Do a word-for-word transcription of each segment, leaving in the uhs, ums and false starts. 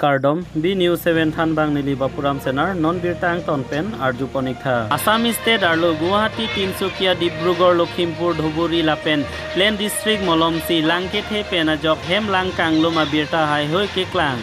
Kardom, B News seven thanbang neli Bapuram Senar, non birta angton pen arjupon-ik tha. Assam State arlo Guwahati, Tinsukia, Dibrugarh, Lakhimpur, Dhuburi lapen Plain District malomsi lang kethe pen ajok hem lang kanglum abirta haihui keklang.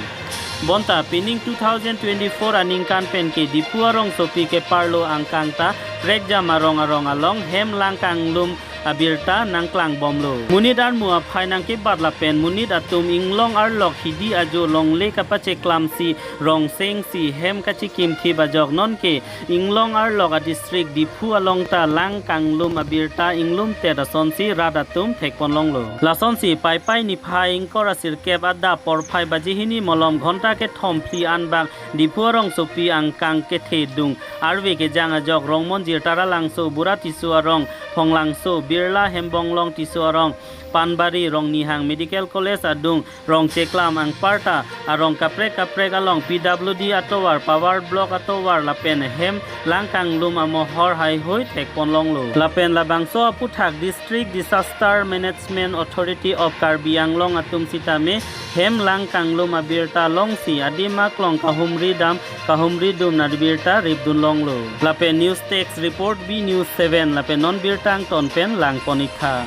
Bonta pining two thousand twenty-four aningkan pen ke Diphu arongsopi keparlo angkang ta prekjam arong arong along hem lang kanglum abirta nangklangbomlo. Monit armu aphai nangkebat lapen monit atum inglong arlok hidi ajo longle kapacheklamsi rongsengsi hem kachikimthip ajok nonke inglong arlok adistrict Diphu along ta lang kanglum abirta inglumtet asonsi rat atum thekponlonglo. Lasonsi Paipai niphai ingkoi ra sirkep adap porphai baji hini malom ghonta kethom phli anbak Diphu arongsopi angkang kethedung arve kejang ajok Rongmonjir, Taralangso, Bura Tisso arong, Phonglangso, Birla, Hembonglong Tisso arong, Panbari, Rongnihang Medical College adung, rongcheklam anparta arong kaprek kaprek along P W D atovar, power block atovar lapen hem lang kanglum amohor haihui thekponlonglo. Lapen labangso aphuthak District Disaster Management Authority of Karbi Anglong atum sitame hem lang kanglum abirta longsi adim aklong kahumri dam kahumri dum abirta ripdunlonglo. Lapen News Desk Report, B News seven, lapen non birta angton pen langpon-ik tha.